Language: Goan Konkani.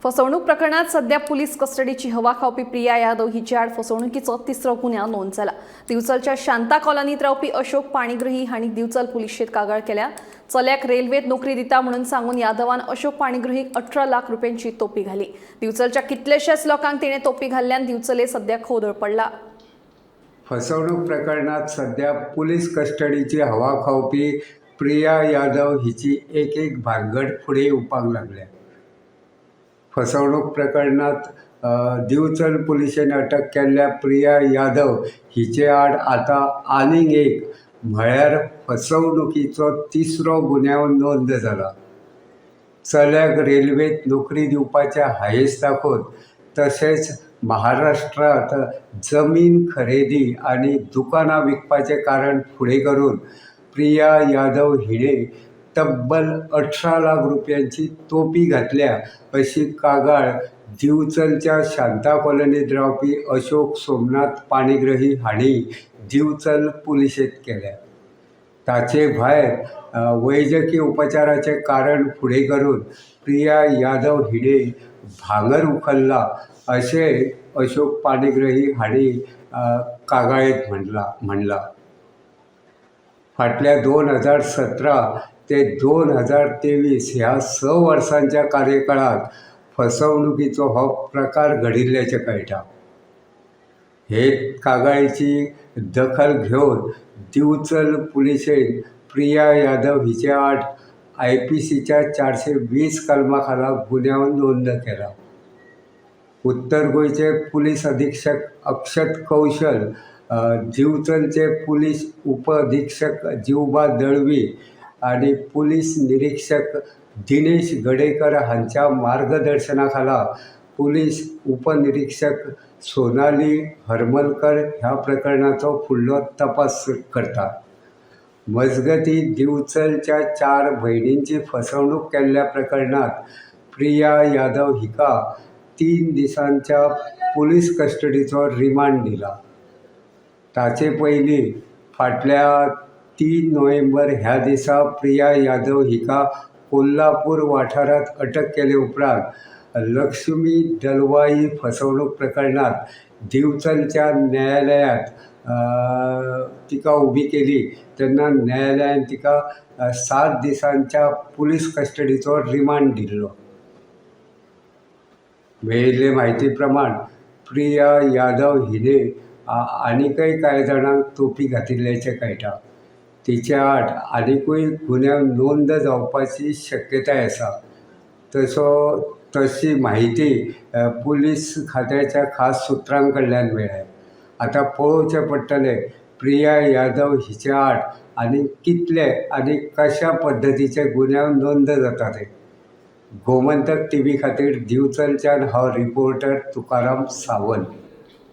फसवणूक प्रकरणात सध्या पुलीस कस्टडीची हवा खावपी प्रिया यादव हिच्या आड फसवणुकीचो तिसरो गुन्यांव नोंद जाला. दिवचलच्या शांता कॉलनीत रावपी अशोक पाणीग्रही हांणी दिवचल पुलिशेत कागाळ केल्या. चल्याक रेल्वेत नोकरी दिता म्हणून सांगून यादवान अशोक पाणीग्रहीक 18 लाख रुपयांची तोपी घाली. दिवचलच्या कितलेशाच लोकांक तिणें तोपी घाल्ल्यान दिवचले सध्या खोदळ पडला. फसवणूक प्रकरणात सध्या पुलीस कस्टडीची हवा खावपी प्रिया यादव हिची एक एक भानगड फुडें येवपाक लागल्या. फसवणूक प्रकरणात दिवचल पुलिशेन अटक केल्ल्या प्रिया यादव हिचे आड आतां आनीक एक म्हळ्यार फसवणुकीचो तिसरो गुन्यांव नोंद जाला. चल्याक रेल्वेत नोकरी दिवपाचें हांयस दाखोवन तशेंच महाराष्ट्रांत जमीन खरेदी आनी दुकानां विकपाचें कारण फुडें करून प्रिया यादव हिणें तब्बल 18 लाख रुपयांची तोपी घातल्या अशी कागाळ दिवचलच्या शांता कॉलनींत रावपी अशोक सोमनाथ पाणीग्रही हांणी दिवचल पुलिशेंत केल्या. ताचे भायर वैजकी उपचाराचें कारण फुडें करून प्रिया यादव हिणें भांगर उखल्लां अशें अशोक पाणीग्रही हांणी कागाळेंत म्हणलां. फाटल्या 2017 ते 2023 ह्या 6 वर्सांच्या कार्यकाळांत फसवणुकीचो हो प्रकार घडिल्ल्याचें कळटा. हे कागाळीची दखल घेवन दिवचल पुलिशेन प्रिया यादव हिचे आड IPCच्या 420 कलमा खाला गुन्यांव नोंद केला. उत्तर गोंयचे पुलीस अधीक्षक अक्षत कौशल, दिवचलचे पुलीस उपअधीक्षक जिवबा दळवी आनी पुलीस निरीक्षक दिनेश गडेकर हांच्या मार्गदर्शना खाला पुलीस उपनिरीक्षक सोनाली हरमलकर ह्या प्रकरणाचो फुडलो तपास करता. मजगतीं, दिवचलच्या 4 भयणींची फसवणूक केल्ल्या प्रकरणांत प्रिया यादव हिका 3 दिसांच्या पुलीस कस्टडीचो रिमांड दिला. ताचे पयलीं फाटल्या 3 नोव्हेंबर ह्या दिसा प्रिया यादव हिका कोल्हापूर वाठारांत अटक केले उपरांत लक्ष्मी दलवाई फसवणूक प्रकरणांत दिवचलच्या न्यायालयांत तिका उबी केली तेन्ना न्यायालयान तिका 7 दिसांच्या पुलीस कस्टडीचो रिमांड दिल्लो. मेळिल्ले म्हायती प्रमाण प्रिया यादव हिणें आनीकय कांय जाणांक तोपी घातिल्ल्याचें कळटा. तिचे आड आनिकूय गुन्यांव नोंद जावपाची शक्यताय आसा. तशी म्हायती पुलीस खात्याच्या खास सुत्रां कडल्यान मेळ्ळ्या. आतां पळोवचें पडटलें प्रिया यादव हिचे आड आनी कितले आनी कशा पद्दतीचे गुन्यांव नोंद जाता ते. गोमंतक टीव्ही खातीर दिवचलच्यान हांव रिपोर्टर तुकाराम सावंत.